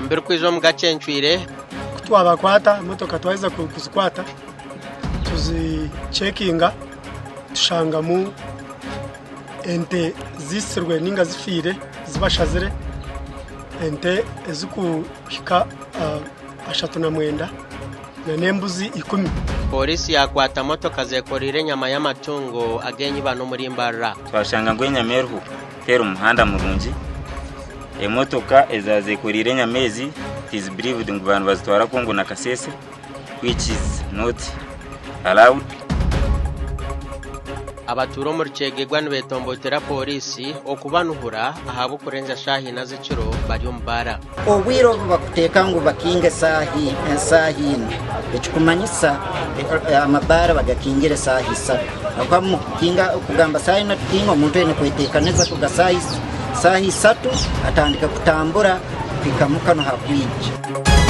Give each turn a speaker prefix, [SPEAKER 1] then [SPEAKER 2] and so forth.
[SPEAKER 1] Omu birikwija omu gacencwire.
[SPEAKER 2] Ku twabakwata, emotoka twaheza kuzikwata tuzicekinga tushangamu ente zitsirwe ninga zifiire zibashazire, ente ezikuhika 39 n'embuzi ikumi.
[SPEAKER 1] Pooriisi yaakwata motoka zekoreire enyama y'amatungo ag'enyibano omuri Mbarara.
[SPEAKER 3] Twashanga ngu enyama eriho teri mu muhanda murungi, emotoka ezazekoreire enyama ezi it is believed ngu baaba nibazitwara Congo na Kasese which is not allowed.
[SPEAKER 1] Abatuura omuri Kyegegwa nibetomboitera pooriisi okubanuhura ahabw'okurenzya shaaha ina z'ekiro bari omu baara.
[SPEAKER 4] Obwire obu bakuteeka ngu bakinge esaaha ina, ekikumanyisa amabaara bagakingire esaaha isatu. Ahakuba mukukinga kugamba saaha ina tukinge, omuntu aine kweteekaniza kuruga saaha isatu atandika kutambura kuhika muka nuho akwija.